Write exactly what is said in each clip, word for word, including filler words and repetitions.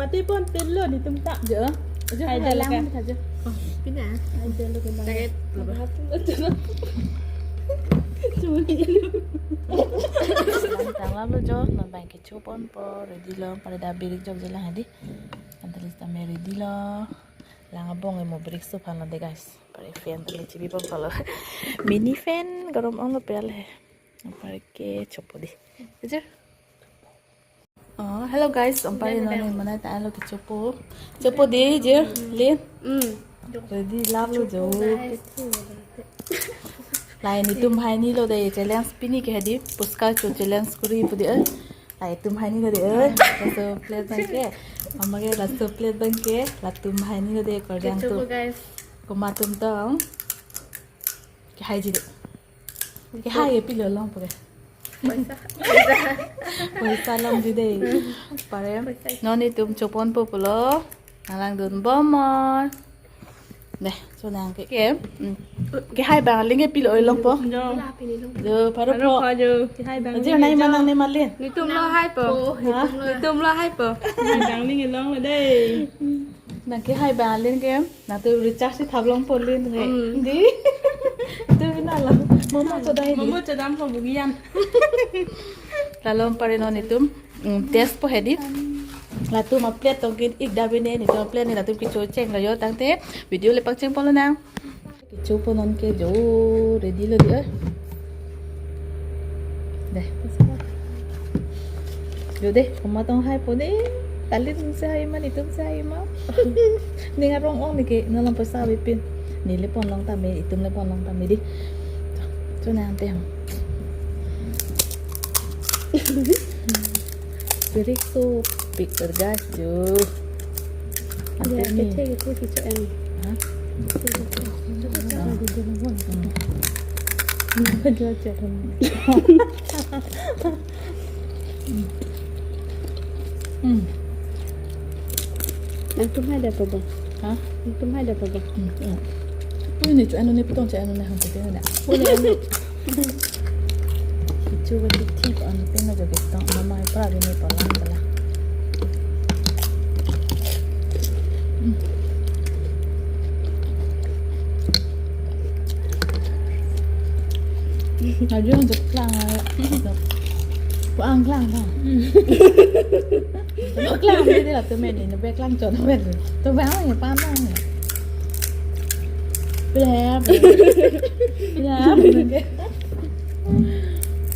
Ati pon pilo netum ta. Jo. Jo, hai hai dalang ka. Kita jo. Oh, pina. Hai dalang ka. Sakit. Tanglam lo jo, non bang kecho ponpo, ready lo, pare da birik jokje lang hadi. Antalis tame ready lo. Lang abong emo birik so phan lo de, guys. Pare fan tame chibi ponpo lo. Mini fan, gorom ong lo pel he. Pare kechopo di. Kecho. Oh, hello guys, ompari non mana ta lo kechopo. Chopo di je, Lin. Hmm. Ready lap lo jo. Guys. Lahei netum hai ni lo de challenge pini ke hadi puchka cho challenge kuri pu di eh. Lahei netum hai ni lo de eh. Laso plate bang ke. Mama ke laso plate bang ke. Latum hai ni lo de kordang. Kechopo tu, guys. Komat atum tong. Kehai ji de. Kehai e pilo longpo ke. Poisa. Poisa longji de. Pare. Poisa. Non netum choponpo pulo. Nang langdun bomnon. Deh, so nang ke. Ke. Hmm. Kehai bang aling ke pilo longpo. Jo. Jo, paro paro pho. Pho jo. Kehai bang aling ke jo. Nai manang ne malin. Netum lo haipo. Ha? Netum lo haipo. Kehai bang aling ke longlo de. Nang kehai bang aling ke. Nangtum recharge si thap longpo Lin he. Hmm. Di. Itu bina lo. Mama chodai di. Mama chodam ko bugian. Lalo pare non netum. Hmm, test po hedi. Latum a plate tong ke ik da bene netum plate ne latum kecho cheng lo jo tangte video le pangcheng ponlo nang. Kechopo non ke jo ready lo di eh. Deh. Jo deh, komat tong haipo deh. Kali tum si hai ma, netum si hai ma. Ning arong ong ne ke, non lang poisa avepin. Ne le pon long tame, itum le pon long tame di. Cho nang te ham. Birik so pik er guys jo. Ya, ante ni. Kecil itu si C M. Hah? Kecil itu. Hmm. Dua C M. Hmm. Nangtum hai da apa ba? Hah? Nangtum hai da apa ba? Hmm, hmm. Pui ni cho anu ni pitong cho anu ni hang putih ni. Boleh anu. Kecho ba titi pa an pena jo ketong mama pra bini pa lang pala. Ajo jok klang. Ko ang klang ta. Ko klang ni de latum meni ne be klang chot be. To ba ang pa na. Blab. Blab.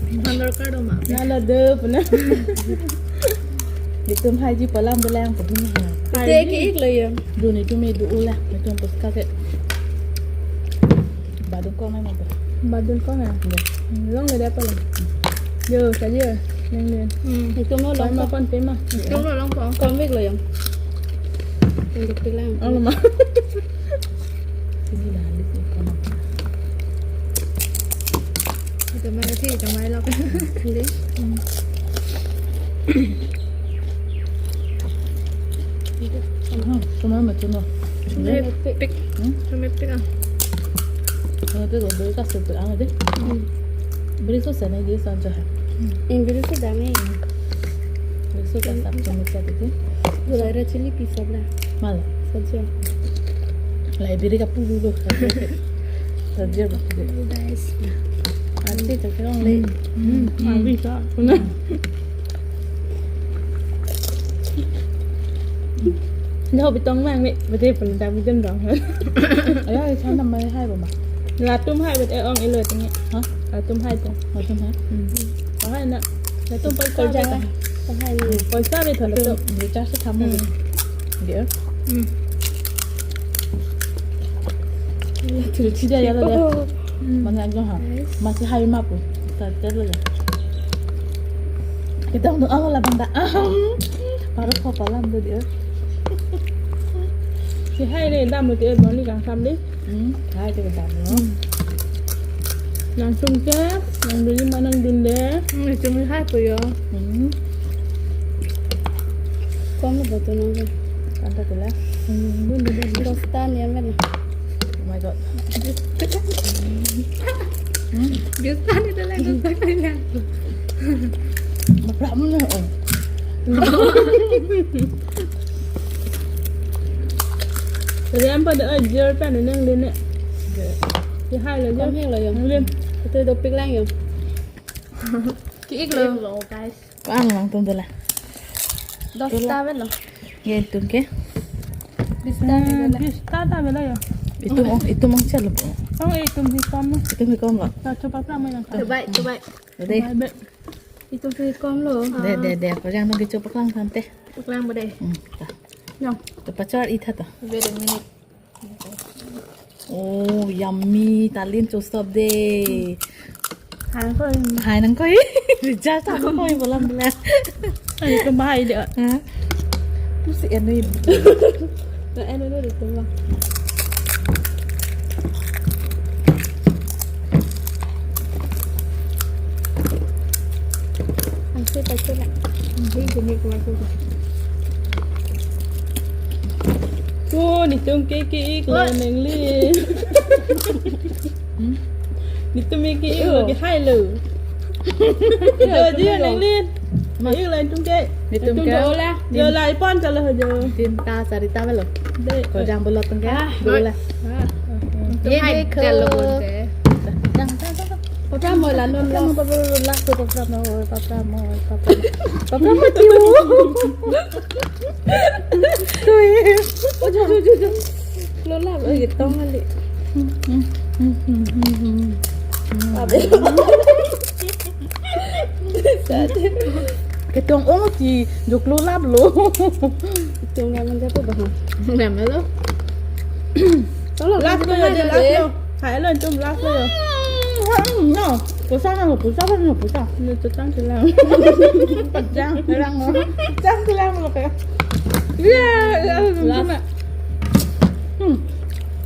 Bang dorkar do ma? Nala de puna. Netum haiji palam belang ko dun ha. Ite ki ik lo yo. Dun netum me do ula, netum puchka ke. Badun ko mai mo. Badun ko na? Iya. Long le da pa lo. Yo, sa yo. Neng neng. Hmm. Netum lo long ko. Pon pe ma. Netum lo long ko. Kom ik lo yo. Tunggu pilang. Oh, ma. Sini dah, di sini kono. Ito mai si, ito mai lok. Hindi. Hmm, cuma macam mana? Cuma pik. Hmm? Cuma pik ah. Cuma pik, beri kasih pik ang aja. Hmm. Beri susah nih dia sanjah. Yang beri susah nih. Beri susah sab cuma sab itu. Gula ada chili pisau lah. Mal. Saja. Lahei birik apulu lo. Saja ba. Guys. Ante tak kira le. Hmm. Hmm. Abi ka. Puna. Dah bitong mang ni, betul pun dah bitong dong. Ayo, sana mai hai ba ma. Latum hai bet e ong ilo tengah. Hah? Latum hai tu. Latum hai. Hmm. Hai na. Latum poisa. Poisa. Hai na. Poisa be thon tu. Recharge tham mo. Hmm. Dia. Hmm. Thil chida ya la dia. Hmm. Mana aja ha. Nice. Masi hai ma pu. Ta ta la. Kita untuk awal abang ta. Aham. Paro pho palam tu dia. Si hai le dam tu dia bang ni kang sam de. Hmm, hai tu dam lo. Hmm. Langsung ke, nang dun ma nang dun de. Hmm, cuma hai po yo. Hmm. Kom lo betul nang de. Anta tu la. Hmm, dun dun dun. Dos ta ni amen. Oh my God. Hmm? Dos ta ni tu la, dos ta ni la. Maprak mo na, oh. Tadi apa ada ajar pen nang lene. Kehai lo. Kom heng lo, yo. Nang lene. Itu dopik lang, yo. Ki-ik lo. Ki-ik lo, guys. Ko-an nangtum dola? Dos ta avelo. Ye, itum ke? Bis ta avelo. Bis ta ta avelo, yo. Itum, oh, itum angchal lo, bo. Oh, itum hikom. Itum hikom lo. Ta, coba pernah main. Coba, coba. Dei. Coba, be. Itum hikom lo. Dei, dei, dei. Apa yang nunggu coba kelang tante? Kelang, bo, dei. Hmm, ta. Yang. Coba cor itha ta. Wait a minute. Oh, yummy. Talin cho stop dei. Hai nangkoi. Hai nangkoi. Recharge ta nangkoi bolam bela. Hai, kemahai dei. Hah? Pusi anu ini. Na anu dulu deh, tunggu. Ang sweet aja lah. Hindi, hindi ko masuk. Oh, nitum ke ke-ik lo, nang lene. Hmm? Nitum ke ke-ik lo, kehai lo. Iya, dia nang lene. Mas. Ke-ik lo nitum ke. Nitum ke. Dola. Dola, ipon chalo jo. Tin ta, sari ta avelo. Dei. Ko jang bolot tum ke. Ah, dola. Ah. Ye, hai, ye, ko. Jalo bonte. Jang, jang, jang, jang. Papra mo la non lo. Papra mo, papra mo, papra mo, papra mo. Papra mo tiu. Tui. Ojo, ojo, ojo, ojo. Lo la, oi, tong kali. Abe. Ketong ong ti jok lo lap lo. Ketong naman siapa, Bang? Nama lo? Tolong, last lo, last lo. Hai lo, itum last lo. No, pusa na, pusa na, pusa. No, tutang tulang. Jang tulang lo. Jang tulang lo kayak. Iya, iya, last. Hmm.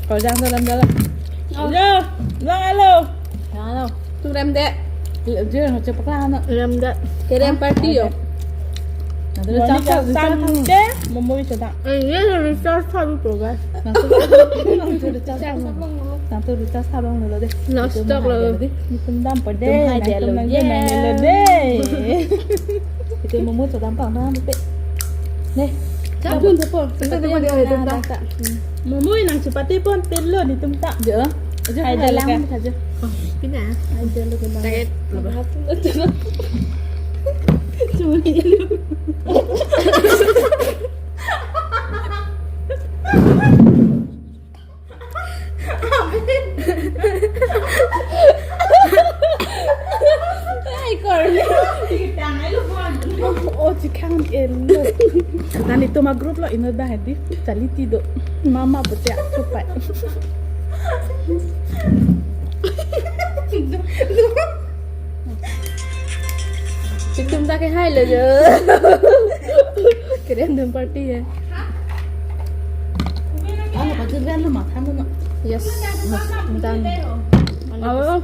Ko jang dalam dalam. Oh. Ya, lang alo. Halo. Tum rem dei. Jeng, cepat lah, anak. Rem dei. Kerem party yo. Nanti udah cakap, udah cakap. Dei, momo bisa tak? Eh, iya, udah cakap, guys. Nanti, nanti udah cakap. Nanti udah cakap dong dulu deh. Nah, itu stop mah lo. Deh. Itu dam pada. Itu hai nanti dia lo, nanti ye. Nang lo deh. Itu momo sedang pang, pang, pang. Nih. Cak pun, cak pun. Nanti dia mau dia, dia, dia, dia. Momo nang chapati pon tin lo nitum ta. Jo. Jo, hai, hai, dalam lang ka. Saja. Oh, pina. Hai, dalam ka. Sakit. Cuma ini. Ai, kor. Oh, chikhang elo. Dan itum a-group lo, inut dah hedi. Chali ti do. Mama puti a chupai. Itum ta kehai lo jo. Kerem dam party ya. Ano, pajut ben lo, matha mo na. Yes. Mas, done. Oh.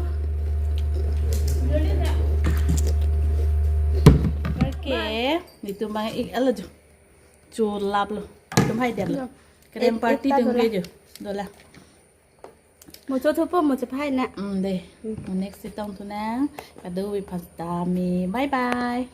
Okay. Nitum bang ik alo jo. Cho lap lo. Itum hai der lo. Kerem party itum ke jo. Dola. Mo cho thupo, mo chephai na. Hmm, dei. Hmm. Mo next sitong thu nang. Kado-ave pasta me. Bye bye.